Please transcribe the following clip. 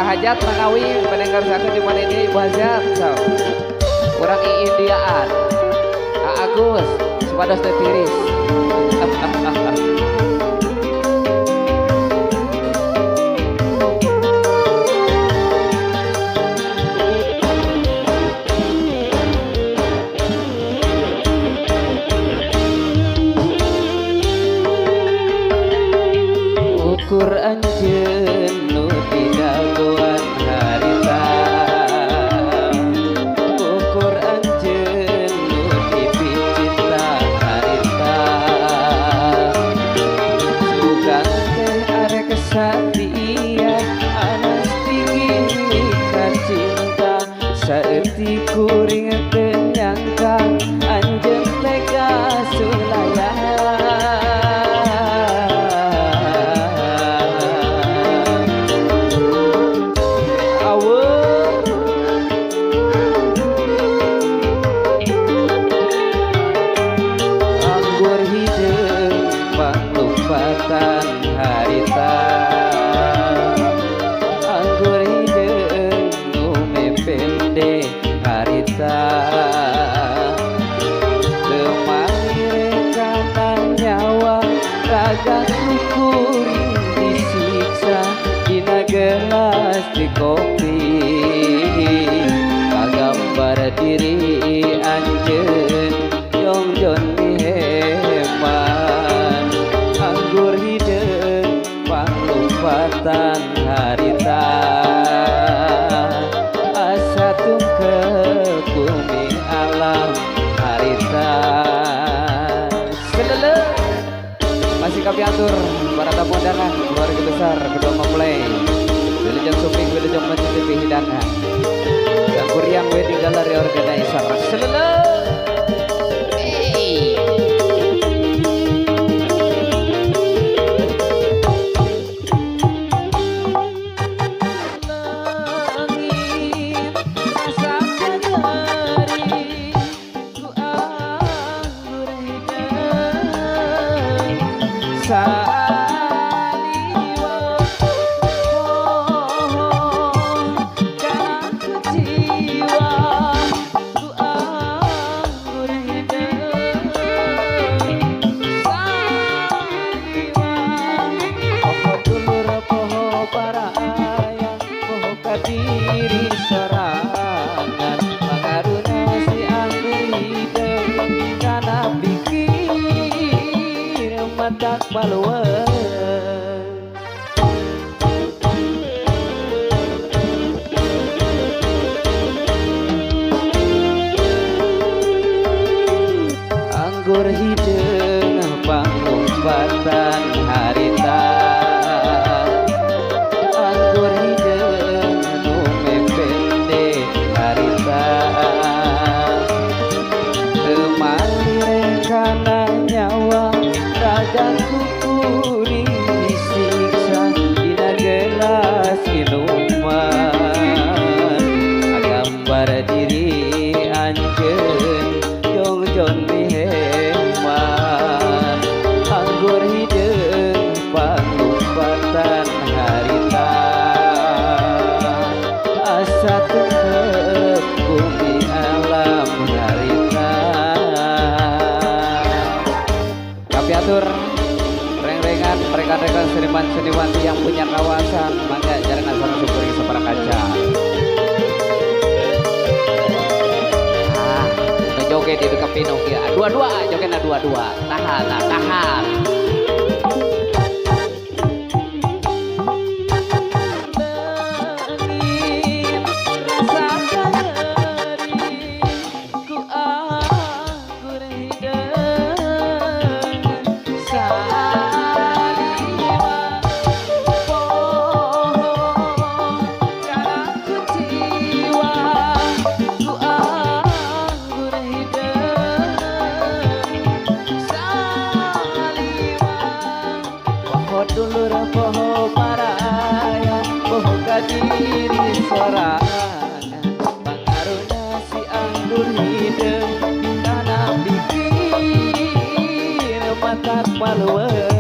Hajat manawi pendengar sakeun di mana ini Ibu Hajat so. Urang Indiaan. A Agus supados teu tiris. Ukur anjeun nu didagoan harita, ukur anjeun nu dipicinta harita, sugan teh arek satia anas tinggi ka cinta, saeutik kuring teu nyangka anjeun teh kasulayan. Aweuh anggur hideung panglumpatan harita, anggur hideung nu mepende harita, teu malire kana nyawa raga kuring disiksa dina gelas di kopi, kagambar diri anjeun jongjon miheman, anggur hideung panglumpatan harita, asa tungkep bumi alam harita. Selele masih kami atur para tamu undangan, keluarga besar kedua mempelai, Wilujeng Suping, Wilujeng mencicipi hidangan dan Kuriang Wedding Gallery Organizer. Selele. Hey. Langit rasa nyeri ku anggur hideung saliwa poho kana jiwa ku anggur hideung saliwa, poho dulur poho baraya poho ka diri sorangan, pangaruna si anggur hideung kana pikir matak maluweung. Anggur hideung panglumpatan harita, anggur hideung nu mepende harita, teu malire kana nyawa raga kuring disiksa dina gelas minuman, gambar diri anjeun jongjon miheman, anggur hideung panglumpatan harita, asa tungkep bumi alam harita. Kami atur reng-rengan rekan-rekan seniman-seniwati yang punya kawasan mangga jarengan sareng syukuring sapara kaca. Ah, nu joget itu kepino kieu. Dua-dua jogetna dua-dua. Tahan, nah, tahan. Langit rasa nyeri ku anggur hideung saliwa poho kana jiwa ku anggur hideung saliwa, poho dulur poho baraya poho ka diri sorangan, pangaruna si anggur hideung kana pikir matak maluweung.